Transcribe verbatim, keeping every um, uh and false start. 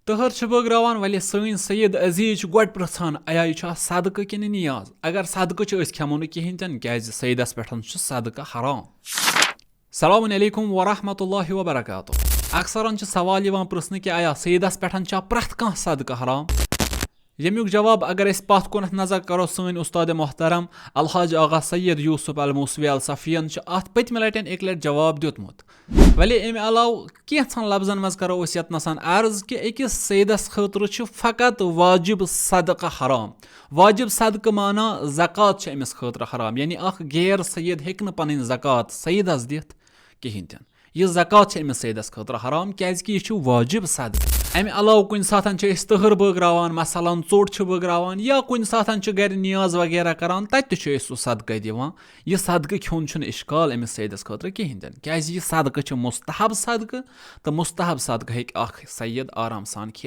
تٔہَر چھِ بٲگراوان، وَلے سٲنۍ سید عزیز چھِ گۄڈٕ پرٛژھان، ایا یہِ چھا صدقہٕ کِنہٕ نیاز؟ اگر صدقہٕ چھِ، أسۍ کھٮ۪مو نہٕ کِہیٖنۍ تہِ نہٕ، کیٛازِ سیدَس پٮ۪ٹھ چھُ صدقہٕ حرام۔ السلام علیکم ورحمۃ اللہ وبرکاتہ۔ اکثرن چھِ سوال یِوان پرٛژھنہٕ کہِ آیا سیدَس پٮ۪ٹھ چھا پرٛٮ۪تھ کانٛہہ صدقہٕ حرام؟ ییٚمیُک جواب اگر أسۍ پَتھ کُنَتھ نظر کَرو، سٲنۍ اُستاد محترم الحاج آغا سید یوسف الموسوی الصفیَن چھُ اَتھ پٔتمہِ لَٹٮ۪ن اَکہِ لَٹہِ جواب دیُتمُت۔ وَلے اَمہِ علاوٕ کینٛژھن لفظن منٛز کَرو أسۍ یَتنَسَن عرض کہِ أکِس سیدَس خٲطرٕ چھُ فقط واجب صدقہٕ حرام۔ واجب صدقہٕ معنی زکوٰۃ چھِ أمِس خٲطرٕ حرام، یعنی اَکھ غیر سید ہیٚکہِ نہٕ پَنٕنۍ زکوٰۃ سیدَس دِتھ کِہیٖنۍ تہِ نہٕ۔ یہِ زکوٰۃ چھِ أمِس سیدَس خٲطرٕ حرام، کیٛازِکہِ یہِ چھُ واجب صدقہٕ۔ اَمہِ علاوٕ کُنہِ ساتَن چھِ أسۍ تٔہَر بٲگراوان، مثلاً ژوٚٹ چھِ بٲگراوان، یا کُنہِ ساتَن چھِ گَرِ نیاز وغیرہ کَران، تَتہِ تہِ چھُ أسۍ سُہ صدقَے دِوان۔ یہِ صدقہٕ کھیوٚن چھُنہٕ اِشکال أمِس سیدَس خٲطرٕ کِہیٖنۍ تہِ نہٕ، کیٛازِ یہِ صدقہٕ چھِ مستحب صدقہٕ، تہٕ مستحب صدقہٕ ہیٚکہِ اَکھ سید آرام سان کھٮ۪تھ۔